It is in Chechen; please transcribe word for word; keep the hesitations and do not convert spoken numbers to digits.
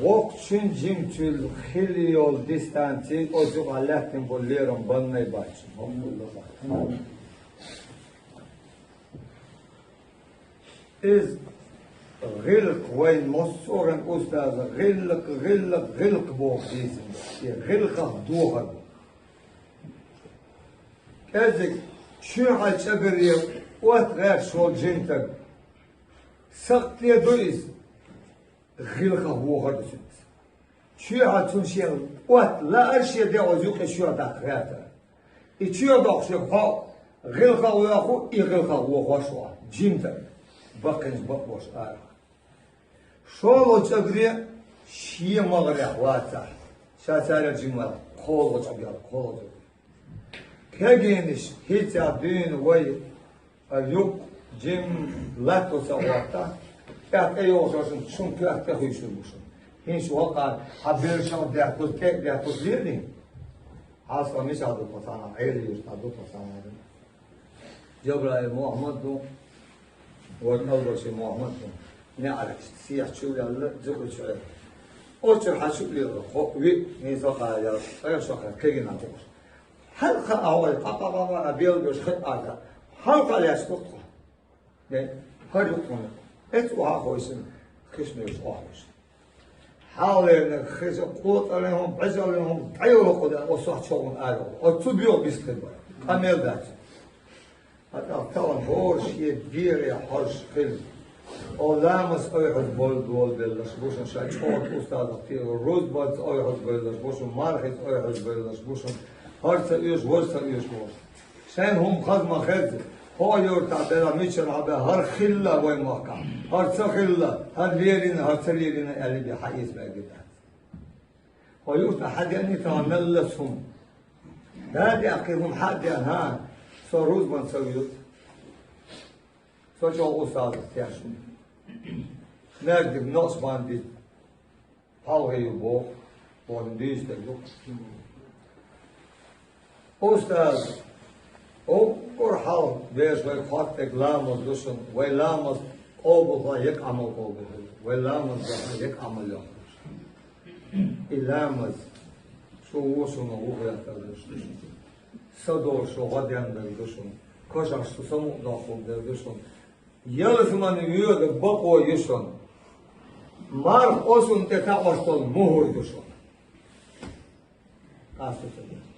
Воккхачун жимачул хила йола дистанци оцу юкъахь лаьттина болу лерам баннай бац. Иза гӀиллакх вайн массо а вайн устаза гӀиллакх, гӀиллакх, гӀиллакх боху дийцина. И гӀиллакхах дохар бу. КӀеззиг чоьхьа чӀагаре отта гӀерташ волу жима стаг. Сакхте ду иза, гӀиллакхах вохар ду цуьнца. Чоьхьа цунна шен отта лаар шен дегӀ оцу юкъе чоьхьа даккха гӀертара. И чоьхьа доккхуш хьо гӀиллакхах воху, и гӀиллакхах вохош ву, жима стаг, баккхийнаш бакъбош арахь. ШолгӀа чӀагаре шен магӀарехь вацахь, ша царел жимма кхоалгӀа чӀагаре, кхоалгӀа чӀагаре. Кегийнаш хӀинца дуьйна вай, а, юкъ, жим, латто ца гӀоттахь, тӀехь тӀейогӀучу шун, шун тӀехь тӀехуьйсур бу шуна. ХӀинца вакъа хьан берашал даьхкуз, тӀе а даьхкуз лелий? Хьалха мичахь ду тхо цхьана, Ӏела юьртахь ду тхо цхьана. Джабраил Мухьаммад ду, вай Албаши Мухьаммад ду. НеӀараш сехьа чу ваьлла, зуьгур чу Ӏела. Оццуьра хьан чу лела, хӀокху виъ нийса кхаьлла, цӀе шо кхаьлла, кегина а бохуш. Хьалха а вай, къа-къа-къа-къа а белла берш хи а ца. Хьалха а лаьцна тхо. Де, хӀара юкъ тхуна. Эцу охьа а хойсина, хиш мегаш охьа хойсина. Хьаллерниг хеза кхочаллин хӀума, бӀежаллин хӀума, дӀайолу кху дан, оцу сохьта чогӀун ара. Оцу боьха бист хир бара. Къамел дац. ХӀаъ, талан хӀора шен дегӀе хьожуш хилла. О ламаз ойхьаза болу, болу белларш бу шуна, ша чӀогӀа устазах тера, рузбанца ойхьаза белларш бу шуна, мархица ойхьаза белларш бу шуна, хӀара ца оьшу, важа ца оьшу бохуш. Шайна хӀума хаза ма хезза, хӀокху юьртахь белахь, мичара хьан бен, хӀара хилла вайн махкахь, хӀара ца хилла, хӀара лелийна, хӀара ца лелийна аьлла бен хьан иза баьрга дац. Хьо юьртахь хьан деана тахана меллаца хӀума? Дада, кхин хӀума хьан а деана, хӀан? Со рузбан ца вуьйцу. Со чӀогӀа устазах тешна. Маьждиг нохчбан биза. ПхьалгӀа ю боху, вон дуьйцу дерг ду. Устаз, уггар хьалха вешан вай кхоттиг ламаз ду шуна, вай ламаз къобалхой, екъа Ӏамал къобалхой, вай ламаз дахьа, екъа Ӏамал йохуш. И ламаз, шу ву шуна ву гӀертар ду шуна. Са долуш шу гӀо ден дерг ду шуна. Кошаш шу самукъадоккхур дерг ду шуна. Ялсамане воьду бакъо ю шуна. Марха осун тӀе таӀош долу мухӀар ду шуна. Къасто ца деш.